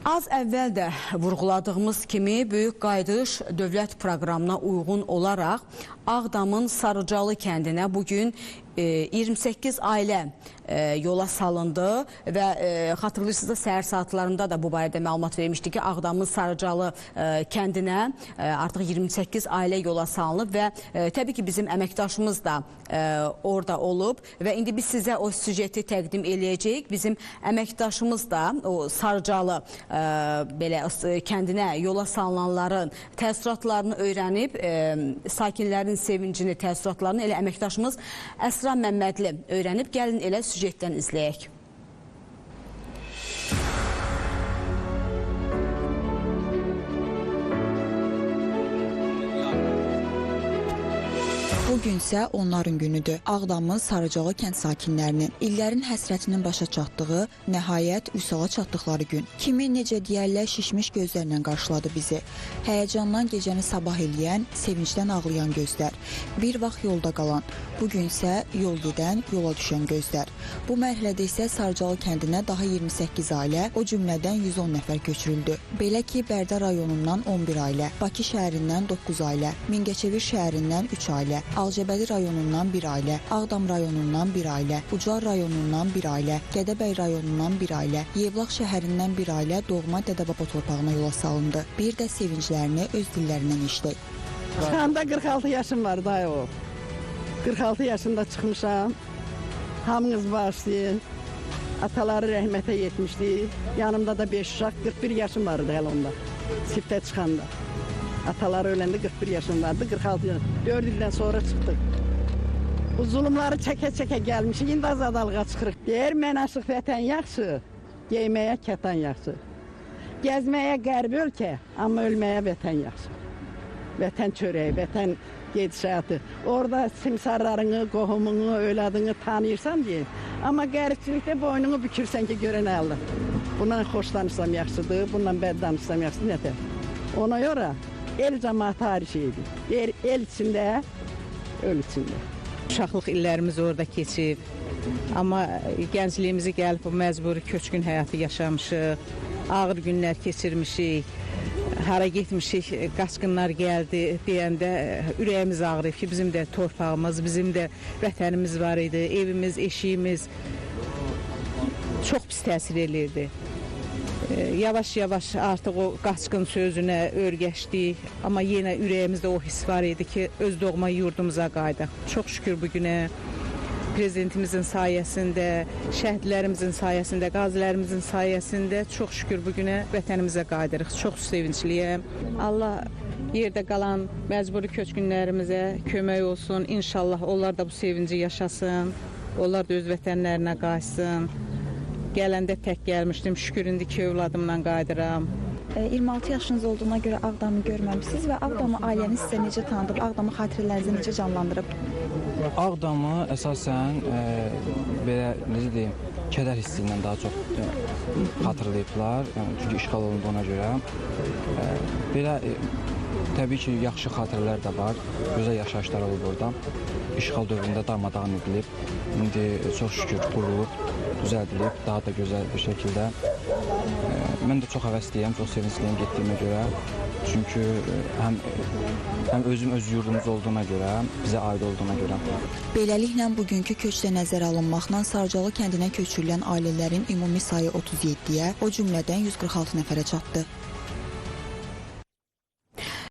Az əvvəl də vurğuladığımız kimi Böyük Qayıdış dövlət proqramına uyğun olaraq Ağdamın Sarıcalı kəndinə bugün 28 ailə yola salındı və xatırlayırsınız da səhər saatlarında da bu barədə məlumat vermişdik ki, Ağdamın Sarıcalı kəndinə artıq 28 ailə yola salınıb və təbii ki, bizim əməkdaşımız da orada olub və indi biz sizə o süjeti təqdim eləyəcəyik. Bizim əməkdaşımız da o Sarıcalı belə kəndinə yola salınanların təəssüratlarını öyrənib, sakinlərin sevincini, təəssüratlarını elə əməkdaşımız Əsra Məmmədli öyrənib. Gəlin elə süjetdən izləyək. Bugün isə onların günüdür. Ağdamın Sarıcalı kənd sakinlərinin illərin həsrətinin başa çatdığı, nəhayət vüsala çatdıqları gün. Kimi necə deyərlər şişmiş gözlərlə qarşıladı bizi. Həyəcandan gecəni sabah eləyən, sevincdən ağlayan gözlər. Bir vaxt yolda qalan, bugün isə yol gedən, yola düşən gözlər. Bu mərhələdə isə Sarıcalı kəndinə daha 28 ailə, o cümlədən 110 nəfər köçürüldü. Belə ki, Bərdə rayonundan 11 ailə, Bakı şəhərindən 9 ailə, Mingəçevir şəhərindən 3 ailə, Alcabəli rayonundan bir ailə, Ağdam rayonundan bir ailə, Ucar rayonundan bir ailə, Gədəbəy rayonundan bir ailə, Yevlax şəhərindən bir ailə doğma dədə-baba torpağına yola salındı. Bir də sevinclərini öz dillərindən eşitdik. Çıxanda 46 yaşım var dayı o. 46 yaşında çıxmışam. Hamınız bağışlayın. Ataları rəhmətə yetmişdi. Yanımda da 5 uşaq, 41 yaşım vardı hələ onda. Siftə çıxanda. Ataları öləndə 41 yaşım vardı, 46 yaşım. 4 ildən sonra çıxdıq. Bu zulümləri çəkə-çəkə gəlmişik, indi azadalığa çıxırıq. Deyir, mən aşıq vətən yaxşı, geyməyə kətan yaxşı. Gəzməyə qərbi ölkə, amma ölməyə vətən yaxşı. Vətən çörəyi, vətən gedişatı. Orada simsarlarını, qohumunu, övladını tanıyırsan deyin. Amma qəribçilikdə boynunu bükürsən ki, görən əldir. Bundan xoş danışsam yaxşıdır, bundan bəd danışsam yaxşıdır, nətər. Ona görə el cəmaatı ayrı şeydir. Deyir, el içində, öl içində. Uşaqlıq illərimiz orada keçib. Amma gəncliyimizi gəlib bu məcburi köçkün həyatı yaşamışıq. Ağır günlər keçirmişik. Hara getmişik, qaçqınlar gəldi deyəndə ürəyimiz ağrıyıb ki, bizim də torpağımız, bizim də vətənimiz var idi, evimiz, eşiyimiz çox pis təsir eləyirdi. Yavaş-yavaş artıq o qaçqın sözünə örgəşdik, amma yenə ürəyimizdə o his var idi ki, öz doğma yurdumuza qayıdaq. Çox şükür bugünə prezidentimizin sayəsində, şəhidlərimizin sayəsində, qazilərimizin sayəsində çox şükür bugünə vətənimizə qayıdırıq. Çox sevincliyəm. Allah yerdə qalan məcburi köçkünlərimizə kömək olsun. İnşallah onlar da bu sevinci yaşasın, onlar da öz vətənlərinə qayıtsın. Gələndə tək gəlmişdim, şükür indiki övladımla qayıdıram. 26 yaşınız olduğuna görə Ağdamı görməmişsiniz və Ağdamı ailəniz sizə necə tanıdıb, Ağdamı xatirələrinizi necə canlandırıb? Ağdamı əsasən belə, necə deyim, kədər hissi ilə daha çox xatırlayıblar, çünki işğal olunduğuna görə. Belə, təbii ki, yaxşı xatirələr də var, gözəl yaşayışlar olub orada. İşğal dövründə darmadağın edilib, indi çox şükür qurulub, düzəldilib, daha da gözəl bir şəkildə. Mən də çox həvəsliyəm, çox sevincliyəm getdiyimə görə. Çünki həm özüm öz yurdumuz olduğuna görə, bizə aid olduğuna görə. Beləliklə, bugünkü köçdə nəzərə alınmaqla Sarıcalı kəndinə köçürülən ailələrin ümumi sayı 37-yə, o cümlədən 146 nəfərə çatdı.